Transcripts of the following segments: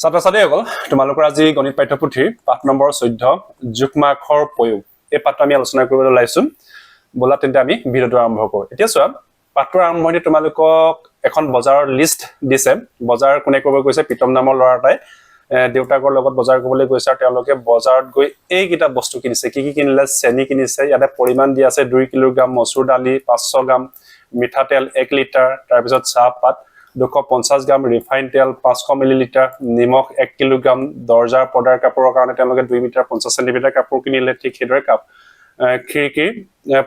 ছাত্ৰ ছাত্ৰীসকল, তোমালোকৰ আজি গণিত পাঠ্যপুথিৰ পাঠ নম্বৰ 14, জোখ মাখৰ প্ৰয়োগ, এই পাঠটো আমি আলোচনা কৰিবলৈ ওলাইছো। ব'লা তেন্তে আমি ভিডিঅ'টো আৰম্ভ কৰোঁ। এতিয়া চোৱা, পাঠটোৰ আৰম্ভণিতে তোমালোকক এখন বজাৰৰ লিষ্ট দিছে। বজাৰ কোনে কৰিব গৈছে? প্ৰীতম নামৰ ল'ৰা এটাই দেউতাকৰ লগত বজাৰ কৰিবলৈ গৈছে আৰু তেওঁলোকে বজাৰত গৈ এইকেইটা বস্তু কিনিছে। কি কি কিনিলে? চেনি কিনিছে, ইয়াতে পৰিমাণ দিয়া আছে 2 কিলোগ্ৰাম, মচুৰ দালি 500 গ্ৰাম, মিঠাতেল 1 লিটাৰ, তাৰপিছত চাহপাত 250 গ্ৰাম, ৰিফাইন তেল 500 মিলিলিটাৰ, নিমখ 1 কিলোগ্ৰাম। দৰ্জাৰ পৰ্দাৰ কাপোৰৰ কাৰণে তেওঁলোকে 2 মিটাৰ 50 চেণ্টিমিটাৰ কাপোৰ কিনিলে। ঠিক সেইদৰে খিৰিকীৰ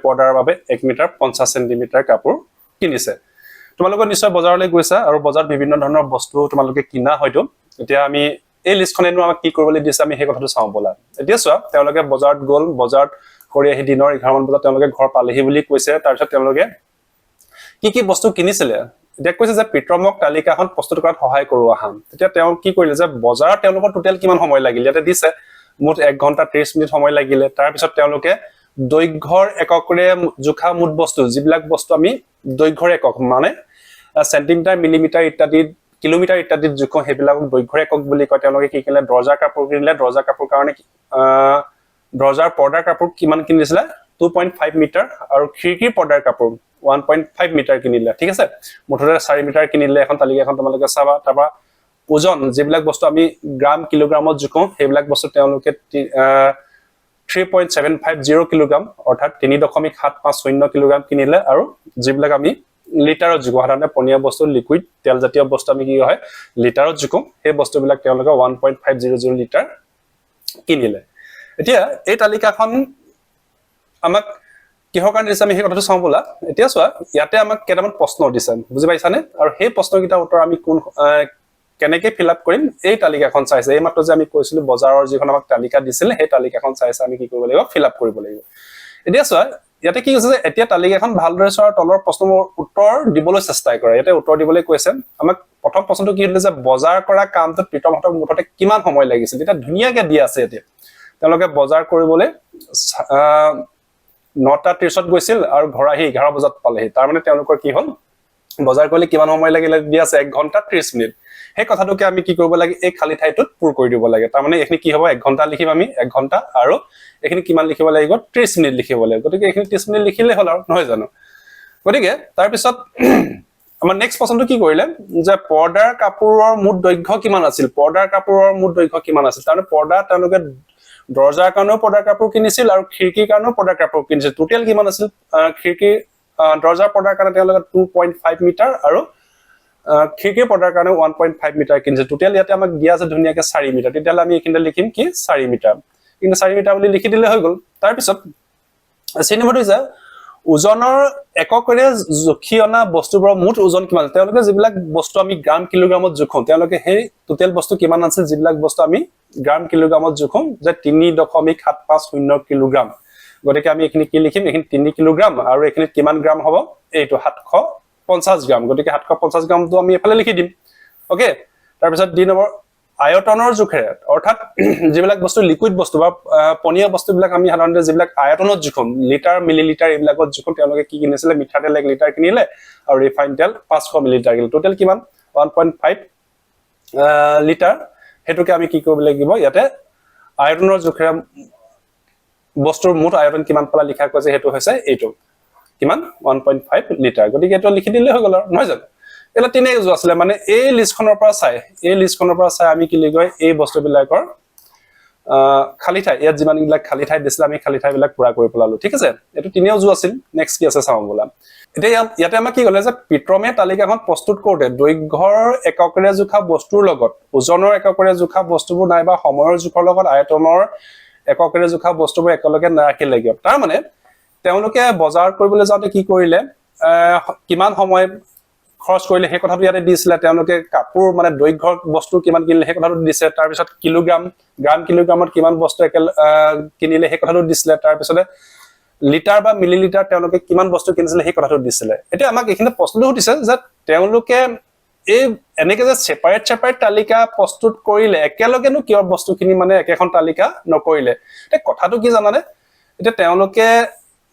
পৰ্দাৰ বাবে 1 মিটাৰ 50 চেণ্টিমিটাৰ কাপোৰ কিনিছে। তোমালোকে নিশ্চয় বজাৰলৈ গৈছা আৰু বজাৰত বিভিন্ন ধৰণৰ বস্তু তোমালোকে কিনা হয়তো। এতিয়া আমি এই লিষ্টখনেনো আমাক কি কৰিবলৈ দিছে, আমি সেই কথাটো চাওঁ ব'লা। এতিয়া চোৱা, তেওঁলোকে বজাৰত গ'ল, বজাৰত কৰি আহি দিনৰ 11মান বজাত তেওঁলোকে ঘৰ পালেহি বুলি কৈছে। তাৰপিছত তেওঁলোকে কি কি বস্তু কিনিছিলে? এতিয়া কৈছে যে প্ৰীতমক তালিকাখন প্ৰস্তুত কৰাত সহায় কৰো আহা। তেতিয়া তেওঁ কি কৰিলে যে বজাৰত তেওঁলোকৰ টোটেল কিমান সময় লাগিল ইয়াতে দিছে, মুঠ 1 ঘণ্টা 30 মিনিট সময় লাগিলে। তাৰপিছত তেওঁলোকে দৈৰ্ঘ্যৰ এককৰে জোখা মুঠ বস্তু, যিবিলাক বস্তু আমি দৈৰ্ঘ্যৰ একক মানে চেণ্টিমিটাৰ, মিলিমিটাৰ ইত্যাদি, কিলোমিটাৰ ইত্যাদিত জোখো, সেইবিলাকক দৈৰ্ঘ্যৰ একক বুলি কয়। তেওঁলোকে কি কিনিলে? দৰ্জাৰ কাপোৰ কিনিলে। দৰ্জাৰ কাপোৰ কাৰণে দৰ্জাৰ পৰ্দাৰ কাপোৰ কিমান কিনিছিলে? 2.5 মিটাৰ। আৰু খিৰিকীৰ পৰ্দাৰ কাপোৰ 1.5 মিটাৰ কিনিলে। ঠিক আছে, মুঠতে 4 মিটাৰ কিনিলে। এখন তালিকা এখন তোমালোকে চাবা। তাৰপৰা ওজন, যিবিলাক বস্তু আমি গ্ৰাম কিলোগ্ৰামত জোখো, সেইবিলাক বস্তু তেওঁলোকে 3.750 কিলোগ্ৰাম, অৰ্থাৎ 3.750 কিলোগ্ৰাম কিনিলে। আৰু যিবিলাক আমি লিটাৰত জোখো, সাধাৰণতে পনীয়া বস্তু, লিকুইড তেলজাতীয় বস্তু আমি কি হয় লিটাৰত জোখো, সেই বস্তুবিলাক তেওঁলোকে 1.500 লিটাৰ কিনিলে। এতিয়া এই তালিকাখন আমাক কিহৰ কাৰণে দিছে, আমি সেই কথাটো চাওঁ ব'লা। এতিয়া চোৱা, ইয়াতে আমাক কেইটামান প্ৰশ্ন দিছে, বুজি পাইছানে? আৰু সেই প্ৰশ্নকেইটাৰ উত্তৰ আমি কেনেকে ফিল আপ কৰিম? এই তালিকাখন চাইছে। এই মাত্ৰ যে আমি কৈছিলো, বজাৰৰ যিখন আমাক তালিকা দিছিলে, সেই তালিকাখন চাইছে আমি কি কৰিব লাগিব? ফিল আপ কৰিব লাগিব। এতিয়া চোৱা, ইয়াতে কি কৈছে যে এতিয়া তালিকাখন ভালদৰে চোৱাৰ তলৰ প্ৰশ্নবোৰৰ উত্তৰ দিবলৈ চেষ্টা কৰে। ইয়াতে উত্তৰ দিবলৈ কৈছে আমাক। প্ৰথম প্ৰশ্নটো কি সুধিলে যে বজাৰ কৰা কামটোত প্ৰীতমহঁতক মুঠতে কিমান সময় লাগিছিল? তেতিয়া ধুনীয়াকে দিয়া আছে। এতিয়া তেওঁলোকে বজাৰ কৰিবলৈ 9:30ত গৈছিল আৰু ঘৰ আহি 11 বজাত পালেহি। তাৰমানে তেওঁলোকৰ কি হ'ল? বজাৰ কৰিলে কিমান সময় লাগিলে দিয়া আছে, 1 ঘণ্টা 30 মিনিট। সেই কথাটোকে আমি কি কৰিব লাগে? এই খালী ঠাইটোত পূৰ কৰি দিব লাগে। তাৰমানে এইখিনি কি হ'ব? 1 ঘণ্টা লিখিম আমি, 1 ঘণ্টা। আৰু এইখিনি কিমান লিখিব লাগিব? 30 মিনিট লিখিব লাগিব। গতিকে এইখিনি 30 মিনিট লিখিলেই হ'ল আৰু, নহয় জানো? গতিকে তাৰপিছত আমাৰ নেক্সট প্ৰশ্নটো কি কৰিলে যে পৰ্দাৰ কাপোৰৰ মুঠ দৈৰ্ঘ্য কিমান আছিল? পৰ্দাৰ কাপোৰৰ মুঠ দৈৰ্ঘ্য কিমান আছিল? তাৰমানে পৰ্দা তেওঁলোকে দৰ্জাৰ কাৰণেও পৰ্দাৰ কাপোৰ কিনিছিল আৰু খিৰিকীৰ কাৰণেও পৰ্দাৰ কাপোৰ কিনিছিল। টোটেল কিমান আছিল? খিৰিকীৰ দৰ্জাৰ পৰ্দাৰ কাৰণে তেওঁলোকে 2.5 মিটাৰ আৰু খিৰিকীৰ পৰ্দাৰ কাৰণে 1.5 মিটাৰ কিনিছিল। টোটেল ইয়াতে আমাক দিয়া আছে ধুনীয়াকে 4 মিটাৰ। তেতিয়াহ'লে আমি এইখিনিতে লিখিম কি? 4 মিটাৰ। কিন্তু 4 মিটাৰ বুলি লিখি দিলে হৈ গ'ল। তাৰপিছত চি নম্বৰটো হৈছে ওজনৰ এককেৰে জুখি অনা বস্তুবোৰৰ মুঠ ওজন কিমান? তেওঁলোকে যিবিলাক বস্তু আমি গ্ৰাম কিলোগ্ৰামত জোখো, তেওঁলোকে সেই টোটেল বস্তু কিমান আছিল, যিবিলাক বস্তু আমি গ্ৰাম কিলোগ্ৰামত জোখো, যে 3.750 কিলোগ্ৰাম। গতিকে আমি এইখিনি কি লিখিম? এইখিনি 3 কিলোগ্ৰাম আৰু এইখিনিত কিমান গ্ৰাম হ'ব? এইটো 750 গ্ৰাম। গতিকে 750 গ্ৰামটো আমি এইফালে লিখি দিম। অ'কে, তাৰপিছত ডি নম্বৰ, আয়তনৰ জোখেৰে, অৰ্থাৎ যিবিলাক বস্তু লিকুইড বস্তু বা পনীয়া বস্তুবিলাক আমি সাধাৰণতে যিবিলাক আয়তনত জোখো, লিটাৰ, মিলিলিটাৰ এইবিলাকত জোখো, তেওঁলোকে কি কিনিছিলে? মিঠাতেল 1 লিটাৰ কিনিলে আৰু ৰিফাইন তেল 500 মিলিলিটাৰ কিনিলে। টোটেল কিমান? 1.5 লিটাৰ। সেইটোকে আমি কি কৰিব লাগিব? ইয়াতে আয়তনৰ জোখেৰে বস্তুৰ মুঠ আয়তন কিমান পালা লিখা কৈছে, সেইটো হৈছে এইটো কিমান? 1.5 লিটাৰ। গতিকে এইটো লিখি দিলে হৈ গ'ল আৰু, নহয় জানো? এইবিলাক তিনি যোৱা আছিলে। মানে এই লিষ্টখনৰ পৰা চাই আমি কি বুলি কয়, এই বস্তুবিলাকৰ খালী ঠাই, ইয়াত যিমানবিলাক খালী ঠাই দিছিলে, আমি খালী ঠাইবিলাক পূৰা কৰি পেলালো। ঠিক আছে, এইটো তিনিও জো আছিল। নেক্সট কি আছে চাওঁ বোলা। এতিয়া ইয়াতে আমাক কি ক'লে যে প্ৰীতমে তালিকাখন প্ৰস্তুত কৰোঁতে দৈৰ্ঘ্যৰ এককেৰে জোখা বস্তুৰ লগত ওজনৰ এককেৰে জোখা বস্তুবোৰ নাইবা সময়ৰ জোখৰ লগত আয়তনৰ এককেৰে জোখা বস্তুবোৰ একেলগে নাৰাখিলে কিয়? তাৰমানে তেওঁলোকে বজাৰ কৰিবলৈ যাওঁতে কি কৰিলে, কিমান সময় খৰচ কৰিলে, সেই কথাটো ইয়াতে দিছিলে। তেওঁলোকে কাপোৰ মানে দৈৰ্ঘ্যৰ বস্তু কিমান কিনিলে, সেই কথাটো দিছে। তাৰপিছত কিলোগ্ৰাম, গ্ৰাম কিলোগ্ৰামত কিমান বস্তু কিনিলে, সেই কথাটো দিছিলে। তাৰপিছতে লিটাৰ বা মিলিলিটাৰ তেওঁলোকে কিমান বস্তু কিনিছিলে, সেই কথাটো দিছিলে। এতিয়া আমাক এইখিনি প্ৰশ্নটো সুধিছে যে তেওঁলোকে এই এনেকে যে ছেপাৰেট ছেপাৰেট তালিকা প্ৰস্তুত কৰিলে, একেলগেনো কিয় বস্তুখিনি মানে একেখন তালিকা নকৰিলে? এতিয়া কথাটো কি জানানে? এতিয়া তেওঁলোকে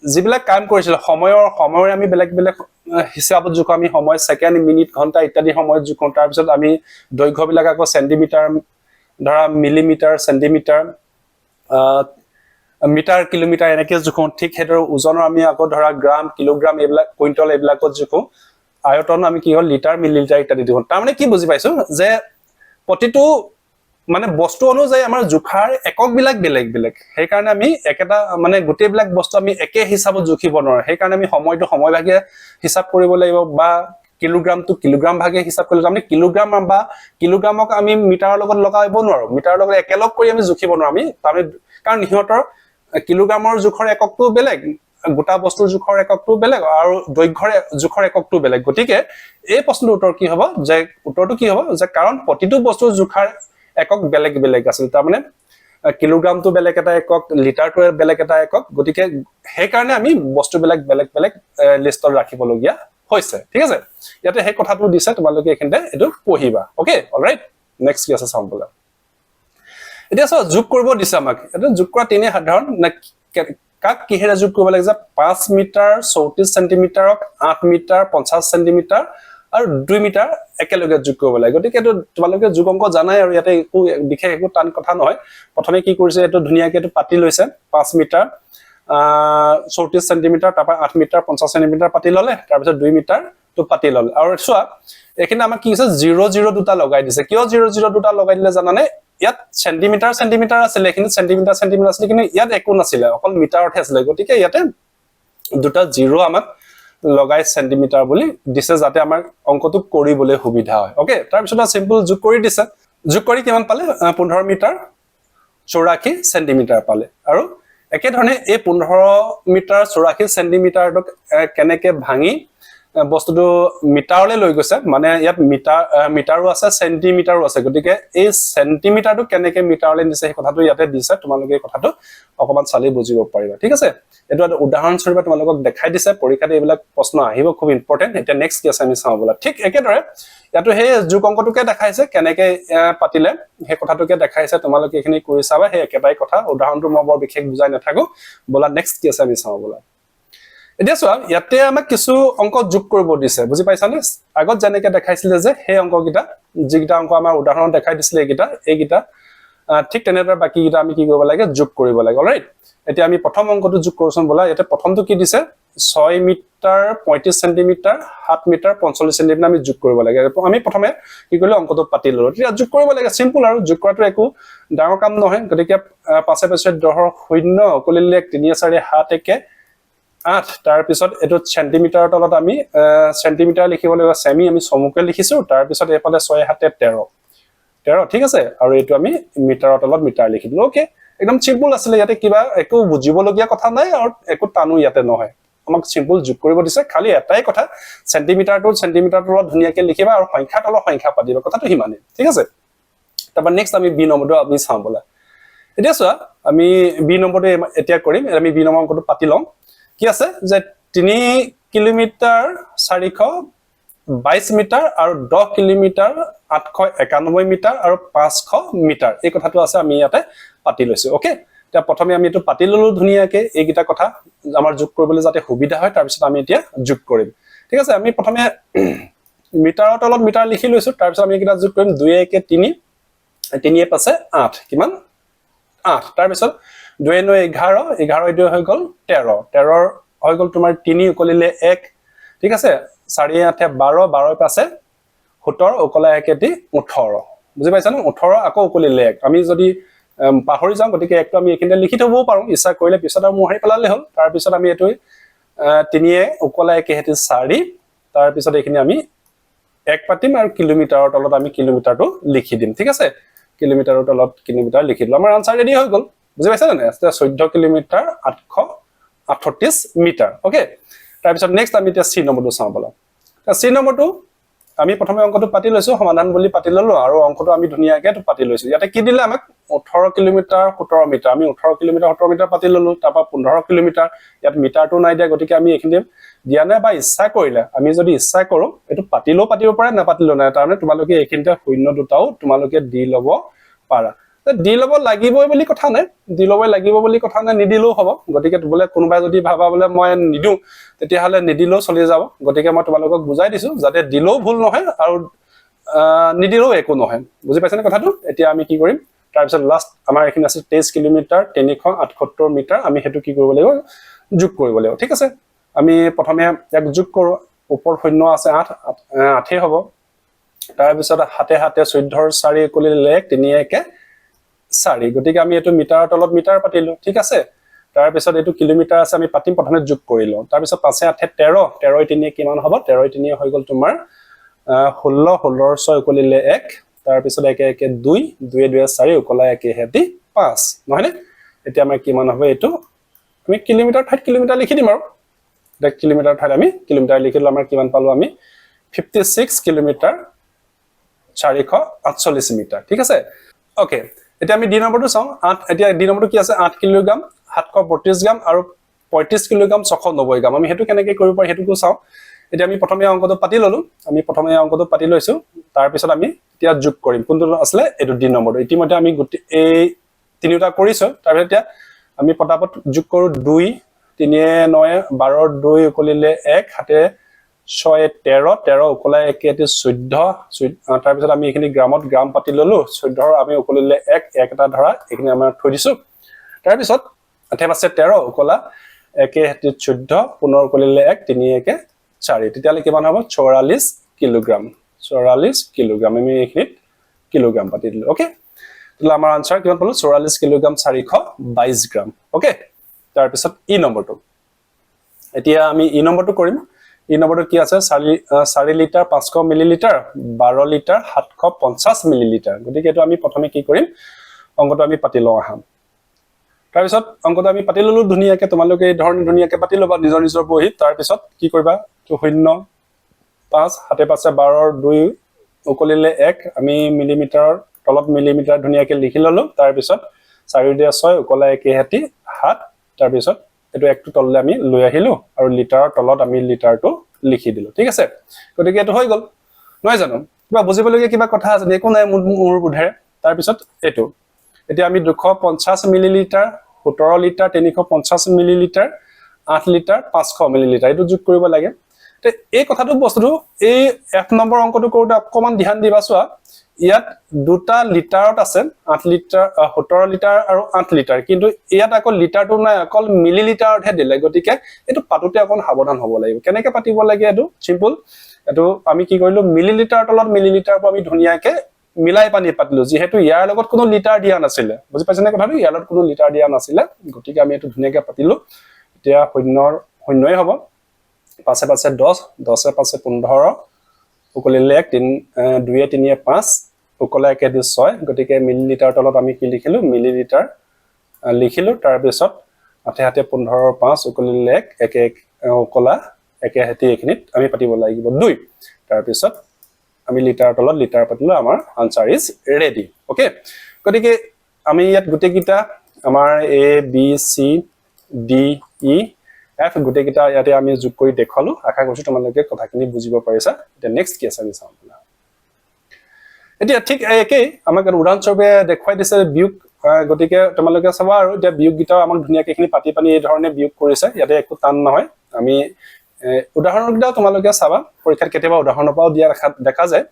যিবিলাক কাম কৰিছিলে, সময়ৰ আমি বেলেগ বেলেগ হিচাপত জোখো। আমি সময় ছেকেণ্ড, মিনিট, ঘণ্টা ইত্যাদি সময়ত জোখো। তাৰপিছত আমি দৈৰ্ঘ্যবিলাক আকৌ চেণ্টিমিটাৰ, ধৰা মিলিমিটাৰ, চেণ্টিমিটাৰ, মিটাৰ, কিলোমিটাৰ এনেকে জোখো। ঠিক সেইদৰে ওজনৰ আমি আকৌ ধৰা গ্ৰাম, কিলোগ্ৰাম এইবিলাক, কুইণ্টল এইবিলাকত জোখো। আয়তন আমি কি হ'ল লিটাৰ, মিলিলিটাৰ ইত্যাদি জোখো। তাৰমানে কি বুজি পাইছো যে প্ৰতিটো মানে বস্তু অনুযায়ী আমাৰ জোখাৰ এককবিলাক বেলেগ বেলেগ। সেইকাৰণে আমি একেটা মানে গোটেইবিলাক বস্তু আমি একে হিচাপত জুখিব নোৱাৰো। সেইকাৰণে আমি সময়টো সময় ভাগে হিচাপ কৰিব লাগিব বা কিলোগ্ৰামটো কিলোগ্ৰাম ভাগে হিচাপ কৰিব লাগিব। আমি কিলোগ্ৰাম বা কিলোগ্ৰামক আমি মিটাৰৰ লগত লগাব নোৱাৰো, মিটাৰৰ লগত একেলগ কৰি আমি জুখিব নোৱাৰো। আমি তাৰমানে কাৰণ সিহঁতৰ কিলোগ্ৰামৰ জোখৰ এককটো বেলেগ, গোটা বস্তুৰ জোখৰ এককটো বেলেগ আৰু দৈৰ্ঘ্যৰ জোখৰ এককটো বেলেগ। গতিকে এই প্ৰশ্নটোৰ উত্তৰ কি হ'ব যে উত্তৰটো কি হ'ব যে কাৰণ প্ৰতিটো বস্তুৰ জোখাৰ একক বেলেগ বেলেগ আছিল। তাৰমানে কিলোগ্ৰামটো বেলেগ এটা একক, লিটাৰটো বেলেগ এটা একক। গতিকে সেইকাৰণে আমি বস্তুবিলাক বেলেগ বেলেগ লিষ্টত ৰাখিবলগীয়া হৈছে। ঠিক আছে, ইয়াতে সেই কথাটো দিছে, তোমালোকে এইখিনিতে এইটো পঢ়িবা। অ'কে, অলৰাইট, নেক্সট কি আছে চাওঁ বোলা। এতিয়া চোৱা, যোগ কৰিব দিছে আমাক। এইটো যোগ কৰা তেনেই সাধাৰণ নে কাক কিহেৰে যোগ কৰিব লাগে যে 5 মিটাৰ 34 চেণ্টিমিটাৰক 8 মিটাৰ 50 চেণ্টিমিটাৰ আৰু 2 মিটাৰ একেলগে যোগ কৰিব লাগে। গতিকে এইটো তোমালোকে যোগ অংক জানাই আৰু ইয়াতে একো বিশেষ একো টান কথা নহয়। প্ৰথমে কি কৰিছে, এইটো ধুনীয়াকে এইটো পাতি লৈছে, 5 মিটাৰ 34 চেণ্টিমিটাৰ, তাৰপৰা 8 মিটাৰ 50 চেণ্টিমিটাৰ পাতি ল'লে, তাৰপিছত 2 মিটাৰটো পাতি ল'লে। আৰু চোৱা, এইখিনি আমাক কি হৈছে, জিৰ' জিৰ' দুটা লগাই দিছে। কিয় জিৰ' জিৰ' দুটা লগাই দিলে জানানে? ইয়াত চেণ্টিমিটাৰ চেণ্টিমিটাৰ আছিলে, এইখিনিত চেণ্টিমিটাৰ চেণ্টিমিটাৰ আছিলে, কিন্তু ইয়াত একো নাছিলে, অকল মিটাৰতহে আছিলে। গতিকে ইয়াতে দুটা জিৰ' আমাক লগাই চেণ্টিমিটাৰ বুলি দিছে, যাতে আমাৰ অংকটো কৰিবলৈ সুবিধা হয়। অ'কে, তাৰপিছত চিম্পল যোগ কৰি দিছে। যোগ কৰি কিমান পালে? 15 মিটাৰ 84 চেণ্টিমিটাৰ পালে। আৰু একেধৰণে এই 15 মিটাৰ 84 চেণ্টিমিটাৰটোক কেনেকে ভাঙি বস্তুটো মিটাৰলৈ লৈ গৈছে, মানে ইয়াত মিটাৰো আছে, চেণ্টিমিটাৰো আছে। গতিকে এই চেণ্টিমিটাৰটো কেনেকে মিটাৰলৈ নিছে সেই কথাটো ইয়াতে দিছে। তোমালোকে এই কথাটো অকণমান চালি বুজিব পাৰিবা। ঠিক আছে, এইটো এটা উদাহৰণস্বৰূপে তোমালোকক দেখাই দিছে। পৰীক্ষাত এইবিলাক প্ৰশ্ন আহিব, খুব ইম্পৰ্টেণ্ট। এতিয়া নেক্সট কি আছে আমি চাওঁ বোলা। ঠিক একেদৰে ইয়াতো সেই যোগ অংকটোকে দেখাইছে, কেনেকে পাতিলে সেই কথাটোকে দেখাইছে। তোমালোকে এইখিনি কৰি চাবা, সেই একেটাই কথা। উদাহৰণটো মই বৰ বিশেষ বুজাই নাথাকো। বোলা নেক্সট কি আছে আমি চাওঁ বোলা। এতিয়া চোৱা, ইয়াতে আমাক কিছু অংক যোগ কৰিব দিছে, বুজি পাইছানে? আগত যেনেকে দেখাইছিলে যে সেই অংককেইটা, যিকেইটা অংক আমাৰ উদাহৰণত দেখাই দিছিলে, এইকেইটা ঠিক তেনেদৰে বাকীকেইটা আমি কি কৰিব লাগে, যোগ কৰিব লাগে। অলৰাইট, এতিয়া আমি প্ৰথম অংকটো যোগ কৰোচোন বোলা। ইয়াতে প্ৰথমটো কি দিছে, 6 মিটাৰ 35 চেণ্টিমিটাৰ, 7 মিটাৰ 45 চেণ্টিমিটাৰ আমি যোগ কৰিব লাগে। আমি প্ৰথমে কি কৰিলো, অংকটো পাতি ললো। তেতিয়া যোগ কৰিব লাগে, চিম্পুল আৰু যোগ কৰাটো একো ডাঙৰ কাম নহয়। গতিকে পাঁচে পাঁচে দহৰ শূন্য, উকলিলে এক, তিনি চাৰি সাত একে আঠ। তাৰপিছত এইটো চেণ্টিমিটাৰৰ তলত আমি চেণ্টিমিটাৰ লিখিব লাগিব, চেমি আমি চমুকে লিখিছো। তাৰপিছত এইফালে ছয় সাতে তেৰ, তেৰ, ঠিক আছে। আৰু এইটো আমি মিটাৰৰ তলত মিটাৰ লিখি দিলো। অ'কে, একদম চিম্পুল আছিলে, ইয়াতে কিবা একো বুজিবলগীয়া কথা নাই আৰু একো টানো ইয়াতে নহয়। আমাক চিম্পুল যোগ কৰিব দিছে। খালি এটাই কথা, চেণ্টিমিটাৰটো চেণ্টিমিটাৰ তলত ধুনীয়াকে লিখিবা আৰু সংখ্যা তলত সংখ্যা পাতিবা, কথাটো সিমানেই। ঠিক আছে, তাৰপৰা নেক্সট আমি বি নম্বৰটো আমি চাওঁ বোলা। এতিয়া চোৱা, আমি বি নম্বৰটো এতিয়া কৰিম। আমি বি নম্বৰ অংকটো পাতি লওঁ। কি আছে যে 3 কিলোমিটাৰ 422 মিটাৰ আৰু 10 কিলোমিটাৰ 891 মিটাৰ আৰু 500 মিটাৰ, এই কথাটো আছে, আমি ইয়াতে পাতি লৈছো। অ'কে, এতিয়া প্ৰথমে আমি এইটো পাতি ললো ধুনীয়াকে, এইকেইটা কথা আমাৰ যোগ কৰিবলৈ যাতে সুবিধা হয়। তাৰপিছত আমি এতিয়া যোগ কৰিম। ঠিক আছে, আমি প্ৰথমে মিটাৰৰ তলত মিটাৰ লিখি লৈছো। তাৰপিছত আমি এইকেইটা যোগ কৰিম। দুয়ে একে তিনি, তিনিয়ে পাঁচে আঠ, কিমান? আঠ। তাৰপিছত দুয়ে নয় 11, 11 দুই হৈ গ'ল 13, তেৰৰ হৈ গ'ল তোমাৰ তিনি, উকলিলে এক। ঠিক আছে, চাৰি আঠে 12, বাৰ পাঁচে 17, উকলাই একেটি 18, বুজি পাইছা ন? 18 আকৌ উকলিলে এক। আমি যদি পাহৰি যাওঁ, গতিকে একটো আমি এইখিনিতে লিখি থবও পাৰোঁ ইচ্ছা কৰিলে, পিছত আৰু মোহাৰি পেলালে হ'ল। তাৰপিছত আমি এইটো তিনিয়ে উকলাই একেহেতি চাৰি, তাৰপিছত এইখিনি আমি এক পাতিম আৰু কিলোমিটাৰৰ তলত আমি কিলোমিটাৰটো লিখি দিম। ঠিক আছে, কিলোমিটাৰৰ তলত কিলোমিটাৰ লিখি দিলো, আমাৰ আনচাৰ ৰেডি হৈ গ'ল। বুজি পাইছা নে নাই? 14 কিলোমিটাৰ 838 মিটাৰ। অ'কে, তাৰপিছত নেক্সট আমি এতিয়া চি নম্বৰটো চাওঁ ব'লা। চি নম্বৰটো আমি প্ৰথমে অংকটো পাতি লৈছো, সমাধান বুলি পাতি ললো আৰু অংকটো আমি ধুনীয়াকে এইটো পাতি লৈছো। ইয়াতে কি দিলে আমাক? 18 কিলোমিটাৰ 17 মিটাৰ। আমি 18 কিলোমিটাৰ 17 মিটাৰ পাতি ললো। তাৰপৰা 15 কিলোমিটাৰ, ইয়াত মিটাৰটো নাই দিয়া, গতিকে আমি এইখিনি দিয়া নাই। বা ইচ্ছা কৰিলে আমি যদি ইচ্ছা কৰো এইটো পাতিলেও পাতিব পাৰে, নাপাতিলেও নাই। তাৰমানে তোমালোকে এইখিনিতে শূন্য দুটাও তোমালোকে দি ল'ব পাৰা। দি ল'ব লাগিবই বুলি কথা নাই, দি ল'বই লাগিব বুলি কথা নাই, নিদিলেও হ'ব। গতিকে বোলে কোনোবাই যদি ভাবা বোলে মই নিদিওঁ, তেতিয়াহ'লে নিদিলেও চলি যাব। গতিকে মই তোমালোকক বুজাই দিছো যাতে দিলেও ভুল নহয় আৰু নিদিলেও একো নহয়। বুজি পাইছানে কথাটো? এতিয়া আমি কি কৰিম, তাৰপিছত লাষ্ট আমাৰ এইখিনি আছে 23 কিলোমিটাৰ 378 মিটাৰ। আমি সেইটো কি কৰিব লাগিব, যোগ কৰিব লাগিব। ঠিক আছে, আমি প্ৰথমে ইয়াক যোগ কৰোঁ। ওপৰত শূন্য আছে 8, 8 হ'ব। তাৰপিছত সাতে সাতে চৈধ্যৰ চাৰি উকলিলে এক, তিনি একে চাৰি। গতিকে আমি এইটো মিটাৰৰ তলত মিটাৰ পাতিলো। ঠিক আছে, তাৰপিছত এইটো কিলোমিটাৰ আছে, আমি পাতিম, প্ৰথমে যোগ কৰি লওঁ। তাৰপিছত পাঁচে আঠে তেৰ, তেৰ তিনিয়ে কিমান হ'ব, তেৰ তিনিয়ে হৈ গ'ল তোমাৰ 16, ষোল্লৰ ছয় উকলিলে এক, তাৰপিছত একে একে দুই, দুয়ে দুয়ে চাৰি, উকলা একে সেতি পাঁচ, নহয়নে? এতিয়া আমাৰ কিমান হ'ব, এইটো আমি কিলোমিটাৰ ঠাইত কিলোমিটাৰ লিখি দিম আৰু। এতিয়া কিলোমিটাৰ ঠাইত আমি কিলোমিটাৰ লিখিলো, আমাৰ কিমান পালো আমি 56 কিলোমিটাৰ 448 মিটাৰ। ঠিক আছে, অ'কে। এতিয়া আমি ডি নম্বৰটো চাওঁ। 8, এতিয়া ডি নম্বৰটো কি আছে, 8 কিলোগ্ৰাম 732 গ্ৰাম আৰু 35 কিলোগ্ৰাম 690 গ্ৰাম। আমি সেইটো কেনেকে কৰিব পাৰি সেইটোকো চাওঁ। এতিয়া আমি প্ৰথমে অংকটো পাতি ললো, আমি প্ৰথমে অংকটো পাতি লৈছো। তাৰপিছত আমি এতিয়া যোগ কৰিম। কোনটো আছিলে, এইটো ডি নম্বৰটো। ইতিমধ্যে আমি গোটেই এই তিনিওটা কৰিছো। তাৰপিছত এতিয়া আমি পটাপট যোগ কৰো। দুই তিনিয়ে নয় বাৰৰ দুই উকলিলে এক, সাতে ছয় তেৰ, তেৰ উকলাই একে এটি চৈধ্য, তাৰপিছত আমি এইখিনি গ্ৰামত গ্ৰাম পাতি ললো। চৈধ্যৰ আমি উকলিলে এক, এক এটা ধৰা এইখিনি আমাৰ থৈ দিছো। তাৰপিছত আঠে পাঁচে তেৰ উকলা একে এটি চৈধ্য, পুনৰ উকলিলে এক, তিনি একে চাৰি। তেতিয়াহ'লে কিমান হ'ব, 44 কিলোগ্ৰাম, 44 কিলোগ্ৰাম। আমি এইখিনিত কিলোগ্ৰাম পাতি দিলো। অ'কে, তেতিয়াহ'লে আমাৰ আনচাৰ কিমান পালো, 44 কিলোগ্ৰাম 422 গ্ৰাম। অ'কে, তাৰপিছত ই নম্বৰটো। এতিয়া আমি ই নম্বৰটো কৰিম। ই নম্বৰটো কি আছে, 4 লিটাৰ 500 মিলিলিটাৰ, 12 লিটাৰ 750 মিলিলিটাৰ। গতিকে এইটো আমি প্ৰথমে কি কৰিম, অংকটো আমি পাতি লওঁ আহা। তাৰপিছত অংকটো আমি পাতি ললো ধুনীয়াকে। তোমালোকে এই ধৰণে ধুনীয়াকে পাতি ল'বা নিজৰ নিজৰ বহীত। তাৰপিছত কি কৰিবা, শূন্য পাঁচ সাতে পাঁচে বাৰৰ দুই উকলিলে এক, আমি মিলিমিটাৰৰ তলত মিলিমিটাৰ ধুনীয়াকে লিখি ললো। তাৰপিছত চাৰি দিয়া ছয় উকলা একে হাতি সাত, তাৰপিছত এইটো একটো তললৈ আমি লৈ আহিলো আৰু লিটাৰৰ তলত আমি লিটাৰটো লিখি দিলো। ঠিক আছে, গতিকে এইটো হৈ গ'ল, নহয় জানো? কিবা বুজিবলগীয়া কিবা কথা আছে? একো নাই মোৰ বোধেৰে। তাৰপিছত এইটো এতিয়া আমি 250 millilitre, 17 litre 350 millilitre, 8 litre 500 millilitre, এইটো যোগ কৰিব লাগে। এই কথাটো বস্তুটো এই এক নম্বৰ অংকটো কৰোঁতে অকণমান ধ্যান দিবা। চোৱা, ইয়াত দুটা লিটাৰত আছে, 8 লিটাৰ, 17 লিটাৰ আৰু 8 লিটাৰ, কিন্তু ইয়াত আকৌ লিটাৰটো নাই, অকল মিলিলিটাৰতহে দিলে। গতিকে এইটো পাতোতে অকণ সাৱধান হ'ব লাগিব। কেনেকে পাতিব লাগে, এইটো চিম্পুল। এইটো আমি কি কৰিলো, মিলিলিটাৰ তলত মিলিলিটাৰৰ পৰা আমি ধুনীয়াকে মিলাই পানী পাতিলো, যিহেতু ইয়াৰ লগত কোনো লিটাৰ দিয়া নাছিলে। বুজি পাইছেনে কথাটো? ইয়াৰ লগত কোনো লিটাৰ দিয়া নাছিলে, গতিকে আমি এইটো ধুনীয়াকে পাতিলো। এতিয়া শূন্যৰ শূন্যই হ'ব, পাঁচে পাঁচে দহ, দহে পাঁচে পোন্ধৰ, উকলিলে এক, তিনি দুয়ে তিনিয়ে পাঁচ, উকলা একে দি ছয়। গতিকে মিলিলিটাৰ তলত আমি কি লিখিলো, মিলিলিটাৰ লিখিলো। তাৰপিছত আঠে সাতে পোন্ধৰ পাঁচ, উকলিলে এক, একে এক উকলা একে হাতি এইখিনিত আমি পাতিব লাগিব দুই। তাৰপিছত আমি লিটাৰৰ তলত লিটাৰ পাতিলো, আমাৰ আনচাৰ is ready. Okay, গতিকে আমি ইয়াত গোটেইকেইটা আমাৰ A B C D E F গোটেইকেইটা ইয়াতে আমি যোগ কৰি দেখুৱালো। আশা কৰিছো তোমালোকে কথাখিনি বুজিব পাৰিছা। এতিয়া নেক্সট কি আছে আমি চাওঁ। এতিয়া ঠিক একেই আমাক উদাহৰণস্বৰূপে দেখুৱাই দিছে বিয়োগ, গতিকে তোমালোকে চাবা আৰু এতিয়া বিয়োগকেইটাও আমাক ধুনীয়াকে এইখিনি পাতি পানি এই ধৰণে বিয়োগ কৰিছে, ইয়াতে একো টান নহয়। আমি উদাহৰণকেইটাও তোমালোকে চাবা, পৰীক্ষাত কেতিয়াবা উদাহৰণৰ পৰাও দিয়া দেখা যায়।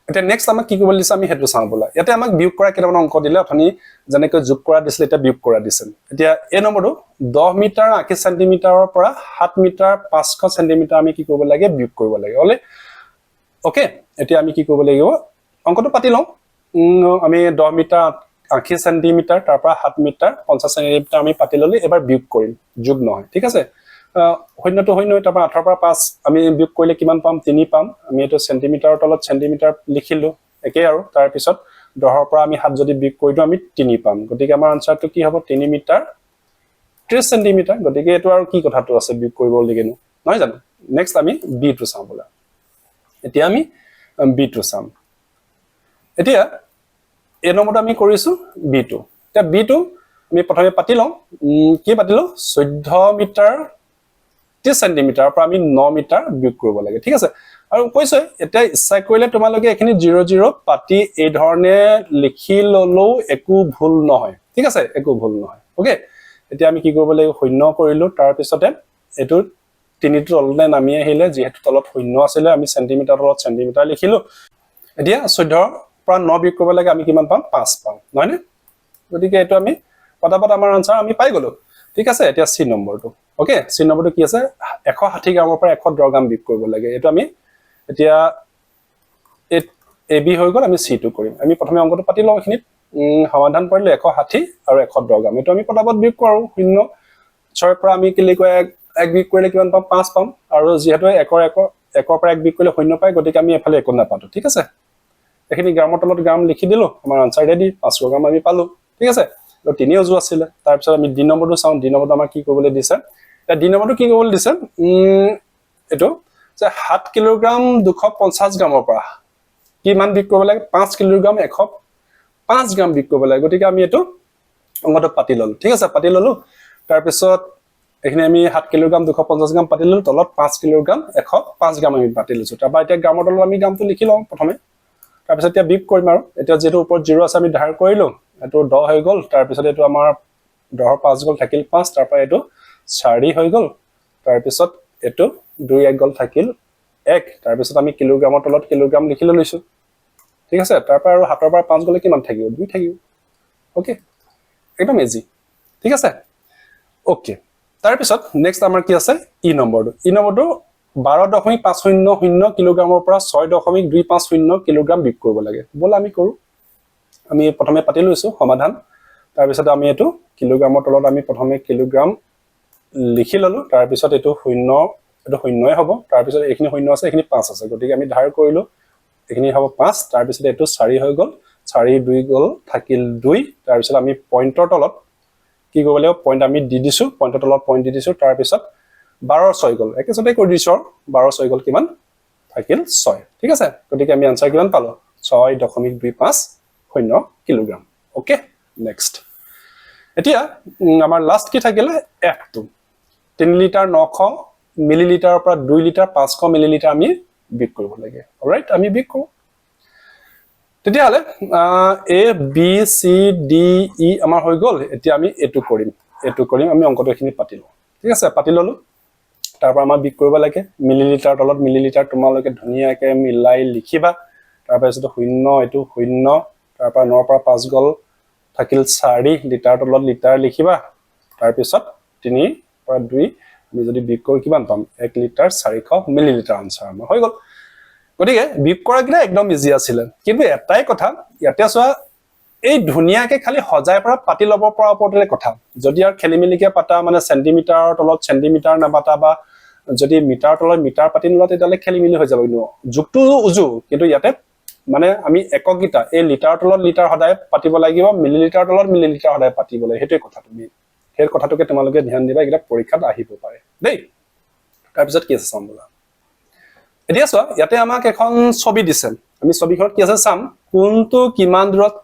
এতিয়া নেক্সট আমাক কি কৰিব দিছে আমি সেইটো চাওঁ বোলা। ইয়াতে আমাক বিয়োগ কৰা কেইটামান অংক দিলে, অথনি যেনেকৈ যোগ কৰা দিছিলে এতিয়া বিয়োগ কৰা দিছে। এতিয়া এই নম্বৰটো 10 মিটাৰ 80 চেণ্টিমিটাৰৰ পৰা 7 মিটাৰ 500 চেণ্টিমিটাৰ আমি কি কৰিব লাগে, বিয়োগ কৰিব লাগে। হ'লে অ'কে, এতিয়া আমি কি কৰিব লাগিব, অংকটো পাতি লওঁ। আমি 10 মিটাৰ 80 চেণ্টিমিটাৰ তাৰ পৰা 7 মিটাৰ 50 চেণ্টিমিটাৰ আমি পাতি ল'লে এবাৰ বিয়োগ কৰিম, যোগ নহয়। ঠিক আছে, শূন্যটো শূন্য, তাৰ পৰা 8ৰ পৰা 5 আমি বিয়োগ কৰিলে কিমান পাম, 3 পাম। আমি এইটো চেণ্টিমিটাৰৰ তলত চেণ্টিমিটাৰ লিখিলো একেই আৰু। তাৰপিছত 10ৰ পৰা আমি 7 যদি বিয়োগ কৰি দিওঁ আমি 3 পাম। গতিকে আমাৰ আনচাৰটো কি হ'ব, 3 মিটাৰ 30 চেণ্টিমিটাৰ। গতিকে এইটো আৰু কি কথাটো আছে বিয়োগ কৰিবলগীয়ানো, নহয় জানো? নেক্সট আমি বিটো চাওঁ বোলা। এতিয়া আমি বিটো চাম। এতিয়া এই নম্বৰটো আমি কৰিছো বিটো। এতিয়া বিটো আমি প্ৰথমে পাতি লওঁ। কি পাতিলো, 14 মিটাৰ 30 চেণ্টিমিটাৰৰ পৰা আমি 9 মিটাৰ বিয়োগ কৰিব লাগে। ঠিক আছে, আৰু কৈছে এতিয়া ইচ্ছা কৰিলে তোমালোকে এইখিনি জিৰ' জিৰ' পাতি এই ধৰণে লিখি ললেও একো ভুল নহয়, ঠিক আছে, একো ভুল নহয়। অ'কে, এতিয়া আমি কি কৰিব লাগিব? শূন্য কৰিলো, তাৰপিছতে এইটো তিনিটো তলতে নামি আহিলে, যিহেতু তলত শূন্য আছিলে আমি চেণ্টিমিটাৰ তলত চেণ্টিমিটাৰ লিখিলো। এতিয়া 14ৰ পৰা 9 বিয়োগ কৰিব লাগে, আমি কিমান পাম? 5 পাম, নহয়নে? গতিকে এইটো আমি পটাপট আমাৰ আনচাৰ আমি পাই গলো, ঠিক আছে। এতিয়া চি নম্বৰটো, অ'কে, চি নম্বৰটো কি আছে? 160 গ্ৰামৰ পৰা 110 গ্ৰাম বিয়োগ কৰিব লাগে। এইটো আমি এতিয়া এ বি হৈ গ'ল, আমি চিটো কৰিম। আমি প্ৰথমে অংকটো পাতি লওঁ। এইখিনিত সমাধান কৰিলো, 160 আৰু 110 গ্ৰাম, এইটো আমি পটাপট বিয়োগ কৰোঁ। শূন্য, ছয়ৰ পৰা আমি কি কয়, এক বিয়োগ কৰিলে কিমান পাম? 5 পাম। আৰু যিহেতু একৰ পৰা এক বিয়োগ কৰিলে শূন্য পায়, গতিকে আমি এফালে একো নাপাতো, ঠিক আছে। এইখিনি গ্ৰামৰ তলত গ্ৰাম লিখি দিলো, আমাৰ আনচাৰ ৰেডি, 500 গ্ৰাম আমি পালো, ঠিক আছে। আৰু তিনি অজু আছিলে। তাৰপিছত আমি ডি নম্বৰটো চাওঁ। ডি নম্বৰটো আমাক কি কৰিবলৈ দিছে? এতিয়া ডি নম্বৰটো কি কৰিবলৈ দিছে? এইটো যে 7 কিলোগ্ৰাম 250 গ্ৰামৰ পৰা কিমান বিয়োগ কৰিব লাগে? 5 কিলোগ্ৰাম 105 গ্ৰাম বিয়োগ কৰিব লাগে। গতিকে আমি এইটো অংকটো পাতি ললো, ঠিক আছে, পাতি ললো। তাৰপিছত এইখিনি আমি 7 কিলোগ্ৰাম 250 গ্ৰাম পাতি ললো, তলত 5 কিলোগ্ৰাম 105 গ্ৰাম আমি পাতি লৈছো। তাৰপৰা এতিয়া গ্ৰামৰ তলত আমি গ্ৰামটো লিখি লওঁ প্ৰথমে, তাৰপিছত এতিয়া বিয়োগ কৰিম। আৰু এতিয়া যিহেতু ওপৰত জিৰ' আছে, আমি ধাৰ কৰিলো, এইটো 10 হৈ গ'ল। তাৰপিছত এইটো আমাৰ 10ৰ 5 গ'ল, থাকিল 5। তাৰপৰা এইটো 4 হৈ গ'ল, তাৰপিছত এইটো 2 1 গ'ল, থাকিল 1। তাৰপিছত আমি কিলোগ্ৰামৰ তলত কিলোগ্ৰাম লিখি লৈছো, ঠিক আছে। তাৰপৰা আৰু 7ৰ পৰা 5 গ'লে কিমান থাকিব? 2 থাকিব। অ'কে, একদম ইজি, ঠিক আছে। অ'কে, তাৰপিছত নেক্সট আমাৰ কি আছে? ই নম্বৰটো। ই নম্বৰটো 12.500 কিলোগ্ৰামৰ পৰা 6.250 কিলোগ্ৰাম বিয়োগ কৰিব লাগে। ব'লা আমি কৰোঁ। আমি প্ৰথমে পাতি লৈছোঁ সমাধান। তাৰপিছত আমি এইটো কিলোগ্ৰামৰ তলত আমি প্ৰথমে কিলোগ্ৰাম লিখি ল'লো। তাৰপিছত এইটো শূন্য, এইটো শূন্যই হ'ব। তাৰপিছত এইখিনি শূন্য আছে, এইখিনি 5 আছে, গতিকে আমি ধাৰ কৰিলোঁ, এইখিনি হ'ব 5। তাৰপিছত এইটো 4 হৈ গ'ল, 4 2 গ'ল, থাকিল 2। তাৰপিছত আমি পইণ্টৰ তলত কি কৰিব লাগিব? পইণ্ট আমি দি দিছোঁ, পইণ্টৰ তলত পইণ্ট দি দিছোঁ। তাৰপিছত 12ৰ 6 গ'ল, একেচতে কৰি দিছোঁ আৰু 12ৰ 6 গ'ল, কিমান থাকিল? 6, ঠিক আছে। গতিকে আমি আনচাৰ কিমান পালোঁ? 6.250 কিলোগ্ৰাম। অ'কে, নেক্সট এতিয়া আমাৰ লাষ্ট কি থাকিলে? এফটো, 3 লিটাৰ 900 মিলিলিটাৰৰ পৰা 2 লিটাৰ 500 মিলিলিটাৰ আমি বিয়োগ কৰিব লাগে। ৰাইট, আমি বিয়োগ কৰোঁ তেতিয়াহ'লে। A B C D E আমাৰ হৈ গ'ল। এতিয়া আমি এইটো কৰিম, আমি অংকটো এইখিনি পাতি লওঁ, ঠিক আছে। পাতি ল'লো। তাৰ পৰা আমাৰ বিয়োগ কৰিব লাগে। মিলিলিটাৰ তলত মিলিলিটাৰ তোমালোকে ধুনীয়াকে মিলাই লিখিবা। তাৰপিছত শূন্য, এইটো শূন্য। তাৰপৰা 9ৰ পৰা 5 গ'ল, থাকিল 4। লিটাৰ তলত লিটাৰ লিখিবা। তাৰপিছত 3ৰ পৰা 2 আমি যদি বিয়োগ কৰোঁ কিমান পাম? 1 লিটাৰ 400 মিলিলিটাৰ আনচাৰ আমাৰ হৈ গ'ল। গতিকে বিয়োগ কৰাকেইটা একদম ইজি আছিলে। কিন্তু এটাই কথা ইয়াতে চোৱা, এই ধুনীয়াকে খালি সজাই পৰা পাতি ল'ব পৰা ওপৰতে কথা। যদি আৰু খেলি মেলিকে পাতা, মানে চেণ্টিমিটাৰৰ তলত চেণ্টিমিটাৰ নাপাতা বা যদি মিটাৰৰ তলত মিটাৰ পাতি নোলোৱা, তেতিয়াহ'লে খেলি মেলি হৈ যাব। কিন্তু যোগটো উজু, কিন্তু ইয়াতে মানে আমি একককেইটা, এই লিটাৰৰ তলত লিটাৰ সদায় পাতিব লাগিব, মিলিলিটাৰৰ তলত মিলিলিটাৰ সদায় পাতিব লাগিব। সেইটোৱে কথাটো মেইন। সেই কথাটোকে তোমালোকে ধ্যান দিবা, এইকেইটা পৰীক্ষাত আহিব পাৰে দেই। তাৰপিছত কি আছে চাম বোলা। এতিয়া চোৱা, ইয়াতে আমাক এখন ছবি দিছে। আমি ছবিখনত কি আছে চাম, কোনটো কিমান দূৰত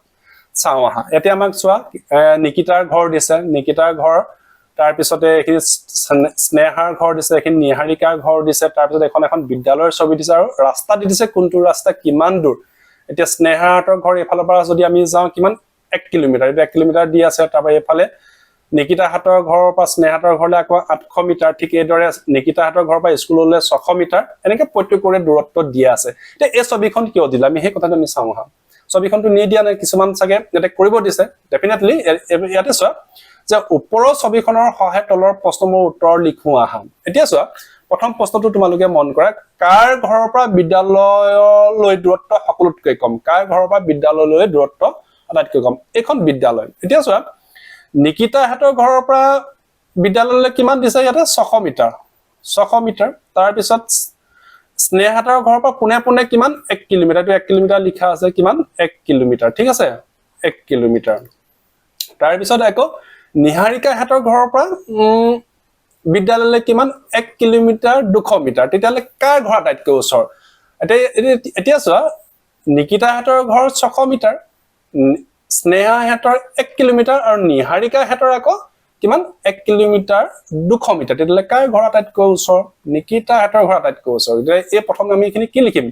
চাওঁ আহা। ইয়াতে আমাক চোৱা, নিকিতাৰ ঘৰ দিছে, নিকিতাৰ ঘৰ। তাৰপিছতে এইখিনি স্নেহাৰ ঘৰ দিছে, এইখিনি নিহাৰিকাৰ ঘৰ দিছে। তাৰপিছত এখন এখন বিদ্যালয়ৰ ছবি দিছে আৰু ৰাস্তা দি দিছে, কোনটো ৰাস্তা কিমান দূৰ। এতিয়া স্নেহাহঁতৰ ঘৰ এইফালৰ পৰা যদি আমি যাওঁ কিমান? 1 কিলোমিটাৰ, এইটো 1 কিলোমিটাৰ দি আছে। তাৰপৰা এইফালে নিকিতাহঁতৰ ঘৰৰ পৰা স্নেহাহঁতৰ ঘৰলৈ আকৌ 800 মিটাৰ। ঠিক এইদৰে নিকিতাহঁতৰ ঘৰৰ পৰা স্কুললৈ 600 মিটাৰ। এনেকে প্ৰত্যেকৰে দূৰত্ব দিয়া আছে। এতিয়া এই ছবিখন কিয় দিলে, আমি সেই কথাটো আমি চাওঁ আহা। ছবিখনটো নিদিয়া নাই, কিছুমান চাগে ইয়াতে কৰিব দিছে ডেফিনেটলি। ইয়াতে চোৱা যে ওপৰৰ ছবিখনৰ সহায়ত তলৰ প্ৰশ্নসমূহৰ উত্তৰ লিখো আহা। এতিয়া চোৱা, প্ৰথম প্ৰশ্নটো তোমালোকে মন কৰা, কাৰ ঘৰৰ পৰা বিদ্যালয়লৈ দূৰত্ব সকলোতকৈ কম? কাৰ ঘৰৰ পৰা বিদ্যালয়লৈ দূৰত্ব আটাইতকৈ কম? এইখন বিদ্যালয়। এতিয়া চোৱা, নিকিতাহঁতৰ ঘৰৰ পৰা বিদ্যালয়লৈ কিমান দিছে ইয়াতে? 600 মিটাৰ, 600 মিটাৰ। তাৰপিছত স্নেহাহঁতৰ ঘৰৰ পৰা পোনে পোনে কিমান? 1 কিলোমিটাৰ। এইটো 1 কিলোমিটাৰ লিখা আছে। কিমান? 1 কিলোমিটাৰ, ঠিক আছে, 1 কিলোমিটাৰ। তাৰপিছত আকৌ নিহাৰিকাহঁতৰ ঘৰৰ পৰা বিদ্যালয়লৈ কিমান? 1 কিলোমিটাৰ 200 মিটাৰ। তেতিয়াহ'লে কাৰ ঘৰ আটাইতকৈ ওচৰ? এতিয়া এতিয়া এতিয়া চোৱা, নিকিতাহঁতৰ ঘৰ 600 মিটাৰ, স্নেহাহঁতৰ 1 কিলোমিটাৰ আৰু নিহাৰিকাহঁতৰ আকৌ কিমান? 1 কিলোমিটাৰ 200 মিটাৰ। তেতিয়াহ'লে কাৰ ঘৰ আটাইতকৈ ওচৰ? নিকিতাহঁতৰ ঘৰ আটাইতকৈ ওচৰ। গতিকে এই প্ৰথম আমি এইখিনি কি লিখিম?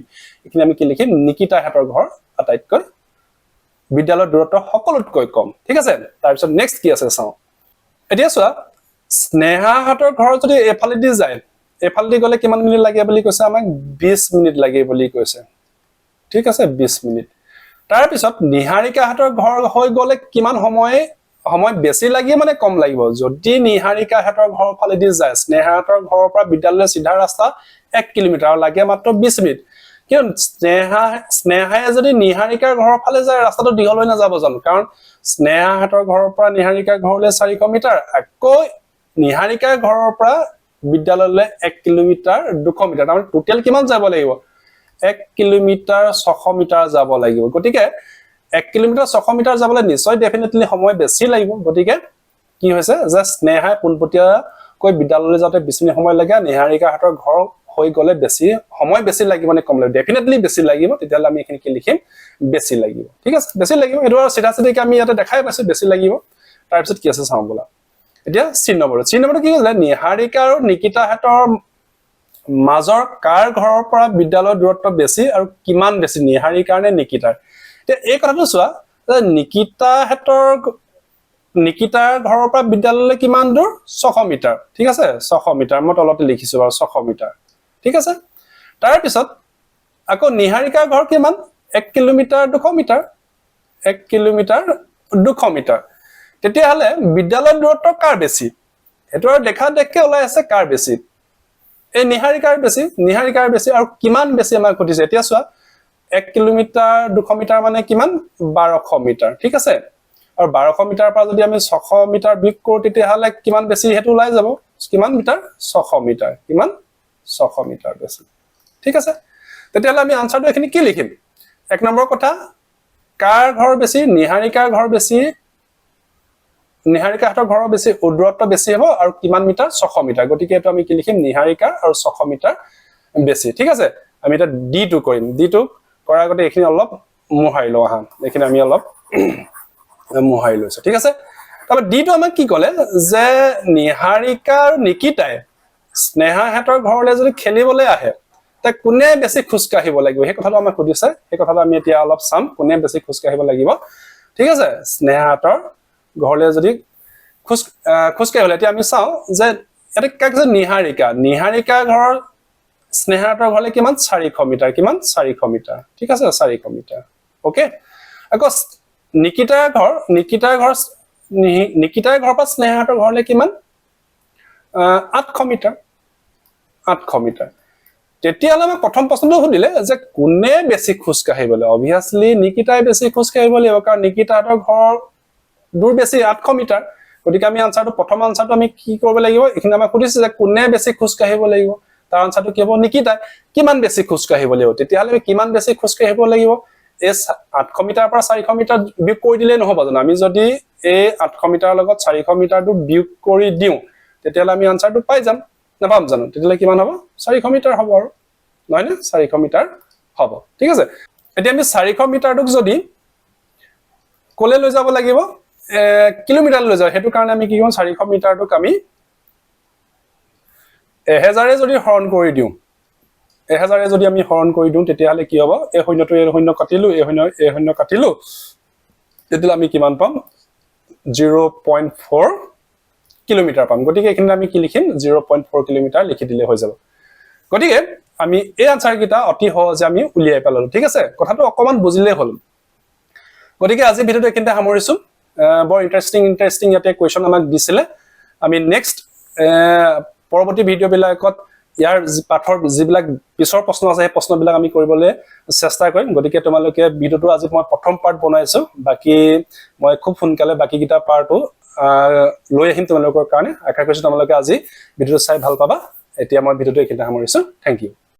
এইখিনি আমি কি লিখিম? নিকিতাহঁতৰ ঘৰ আটাইতকৈ বিদ্যালয়ৰ দূৰত্ব সকলোতকৈ কম। ঠিক আছে। তাৰপিছত নেক্সট কি আছে চাওঁ। এতিয়া চোৱা, স্নেহাহঁতৰ ঘৰ যদি এইফালেদি যায়, এইফালেদি গ'লে কিমান মিনিট লাগে বুলি কৈছে আমাক? 20 মিনিট লাগে বুলি কৈছে। ঠিক আছে, 20 মিনিট। তাৰপিছত নিহাৰিকাহঁতৰ ঘৰ হৈ গ'লে কিমান সময় সময় বেছি লাগিব মানে কম লাগিব? যদি নিহাৰিকাহঁতৰ ঘৰৰ ফালেদি যায়, স্নেহাহঁতৰ ঘৰৰ পৰা বিদ্যালয়লৈ চিধা ৰাস্তা 1 কিলোমিটাৰ আৰু লাগে মাত্ৰ 20 মিনিট। কিন্তু স্নেহাই যদি নিহাৰিকাৰ ঘৰৰ ফালে যায়, ৰাস্তাটো দীঘল হৈ নাযাব জানো? কাৰণ স্নেহাহঁতৰ ঘৰৰ পৰা নিহাৰিকাৰ ঘৰলৈ 400 মিটাৰ, আকৌ নিহাৰিকাৰ ঘৰৰ পৰা বিদ্যালয়লৈ 1 কিলোমিটাৰ 200 মিটাৰ। তাৰমানে টোটেল কিমান যাব লাগিব? 1 কিলোমিটাৰ 600 মিটাৰ যাব লাগিব। গতিকে 1 কিলোমিটাৰ 600 মিটাৰ যাবলৈ নিশ্চয় ডেফিনেটলি সময় বেছি লাগিব। গতিকে কি হৈছে যে স্নেহাই পোনপটীয়াকৈ বিদ্যালয়লৈ যাওঁতে 20 মিনিট সময় লাগে, নিহাৰিকাহঁতৰ ঘৰ হৈ গ'লে বেছি সময় বেছি লাগিব নে কম লাগিব? ডেফিনেটলি বেছি লাগিব। তেতিয়াহ'লে আমি এইখিনি কি লিখিম? বেছি লাগিব। ঠিক আছে, বেছি লাগিব। এইটো আৰু চিধা চিধিকে আমি ইয়াতে দেখাই পাইছো, বেছি লাগিব। তাৰপিছত কি আছে চাওঁ বোলা। এতিয়া চি নম্বৰটো। চি নম্বৰটো কি কৈছিলে? নিহাৰিকা আৰু নিকিতাহঁতৰ মাজৰ কাৰ ঘৰৰ পৰা বিদ্যালয়ৰ দূৰত্ব বেছি আৰু কিমান বেছি? নিহাৰিকাৰ নে নিকিতাৰ? এতিয়া এই কথাটো চোৱা যে নিকিতাৰ ঘৰৰ পৰা বিদ্যালয়লৈ কিমান দূৰ? 600 মিটাৰ। ঠিক আছে, 600 মিটাৰ। মই তলতে লিখিছো বাৰু, 600 মিটাৰ। ঠিক আছে। তাৰপিছত আকৌ নিহাৰিকাৰ ঘৰ কিমান? 1 কিলোমিটাৰ 200 মিটাৰ। 1 kilometre 200 metre. তেতিয়াহ'লে বিদ্যালয়ৰ দূৰত্ব কাৰ বেছি? সেইটো আৰু দেখা দেখকে ওলাই আছে। কাৰ বেছি? এই নিহাৰিকাৰ বেছি। নিহাৰিকাৰ বেছি আৰু কিমান বেছি আমাক সুধিছে। এতিয়া চোৱা, 1 কিলোমিটাৰ 200 মিটাৰ মানে কিমান? 1200 মিটাৰ। ঠিক আছে। আৰু 1200 মিটাৰৰ পৰা যদি আমি 600 মিটাৰ বিয়োগ কৰোঁ, তেতিয়াহ'লে কিমান বেছি সেইটো ওলাই যাব। কিমান মিটাৰ? 600 মিটাৰ। কিমান? 600 মিটাৰ বেছি। ঠিক আছে। তেতিয়াহ'লে আমি আনচাৰটো এইখিনি কি লিখিম? এক নম্বৰ কথা, কাৰ ঘৰ বেছি? নিহাৰিকাৰ ঘৰ বেছি। নিহাৰিকাহঁতৰ ঘৰৰ বেছি দূৰত্ব বেছি হ'ব আৰু কিমান মিটাৰ? 600 মিটাৰ। গতিকে এইটো আমি কি লিখিম? নিহাৰিকাৰ আৰু 600 মিটাৰ বেছি। ঠিক আছে। আমি এতিয়া ডিটো কৰিম। ডিটো কৰাৰ আগতে এইখিনি অলপ মোহাৰি লওঁ আহা। এইখিনি আমি অলপ মোহাৰি লৈছো। ঠিক আছে। তাৰপৰা ডিটো আমাক কি ক'লে যে নিহাৰিকা আৰু নিকিতাই স্নেহাহঁতৰ ঘৰলৈ যদি খেলিবলৈ আহে, তে কোনে বেছি খোজকাঢ়িব লাগিব? সেই কথাটো আমাক সুধিছে। সেই কথাটো আমি এতিয়া অলপ চাম, কোনে বেছি খোজকাঢ়িব লাগিব। ঠিক আছে। স্নেহাহঁতৰ ঘৰলৈ যদি খোজকাঢ়িবলৈ, এতিয়া আমি চাওঁ যে ইয়াতে কাক কৈছে? নিহাৰিকা। নিহাৰিকা ঘৰৰ স্নেহাহঁতৰ ঘৰলৈ কিমান? 400 মিটাৰ। কিমান? 400 মিটাৰ। ঠিক আছে, 400 মিটাৰ। অ'কে। আকৌ নিকিতাৰ ঘৰৰ পৰা স্নেহাহঁতৰ ঘৰলৈ কিমান? 800 মিটাৰ। 800 মিটাৰ। তেতিয়াহ'লে আমাক প্ৰথম প্ৰশ্নটো সুধিলে যে কোনে বেছি খোজ কাঢ়িবলৈ? অভিয়াছলি নিকিতাই বেছি খোজ কাঢ়িব লাগিব, কাৰণ নিকিতাহঁতৰ ঘৰ দূৰ বেছি, 800 মিটাৰ। গতিকে আমি আনচাৰটো, প্ৰথম আনচাৰটো আমি কি কৰিব লাগিব? এইখিনি আমাক সুধিছে যে কোনে বেছি খোজ কাঢ়িব লাগিব। তাৰ আনচাৰটো কি হ'ব? নিকিতাই। কিমান বেছি খোজ কাঢ়িব লাগিব? তেতিয়াহ'লে আমি কিমান বেছি খোজ কাঢ়িব লাগিব, এই 800 মিটাৰৰ পৰা 400 মিটাৰ বিয়োগ কৰি দিলেই নহ'ব জানো? আমি যদি এই 800 মিটাৰৰ লগত 400 মিটাৰটো বিয়োগ কৰি দিওঁ, তেতিয়াহ'লে আমি আনচাৰটো পাই যাম, নাপাম জানো? তেতিয়াহ'লে কিমান হ'ব? 400 মিটাৰ হ'ব আৰু, নহয়নে? 400 মিটাৰ হ'ব। ঠিক আছে। এতিয়া আমি 400 মিটাৰটোক যদি ক'লে লৈ যাব লাগিব? কিলোমিটাৰ লৈ যাব। সেইটো কাৰণে আমি কি কৰিম? 400 মিটাৰটোক আমি 1000-ৰে যদি হৰণ কৰি দিওঁ, 1000-ৰে যদি আমি হৰণ কৰি দিওঁ, তেতিয়াহ'লে কি হ'ব? এই শূন্যটো এই শূন্য কাটিলো, এই শূন্য এই শূন্য কাটিলো। তেতিয়াহ'লে আমি কিমান পাম? 0.4 কিলোমিটাৰ পাম। গতিকে এইখিনিত আমি কি লিখিম? 0.4 কিলোমিটাৰ লিখি দিলে হৈ যাব। গতিকে আমি এই আনচাৰ কেইটা অতি সহজে আমি উলিয়াই পেলালো। ঠিক আছে। কথাটো অকণমান বুজিলেই হ'ল। গতিকে আজি ভিডিঅ'টো এইখিনিতে সামৰিছো। বৰ ইণ্টাৰেষ্টিং ইণ্টাৰেষ্টিং ইয়াতে কুৱেশ্যন আমাক দিছিলে। আমি নেক্সট পৰৱৰ্তী ভিডিঅ'বিলাকত ইয়াৰ পাঠৰ যিবিলাক পিছৰ প্ৰশ্ন আছে, সেই প্ৰশ্নবিলাক আমি কৰিবলৈ চেষ্টা কৰিম। গতিকে তোমালোকে ভিডিঅ'টো, আজি মই প্ৰথম পাৰ্ট বনাইছো, বাকী মই খুব সোনকালে বাকীকেইটা পাৰ্টো লৈ আহিম তোমালোকৰ কাৰণে। আশা কৰিছো তোমালোকে আজি ভিডিঅ'টো চাই ভাল পাবা। এতিয়া মই ভিডিঅ'টো এইখিনিতে সামৰিছো। Thank U.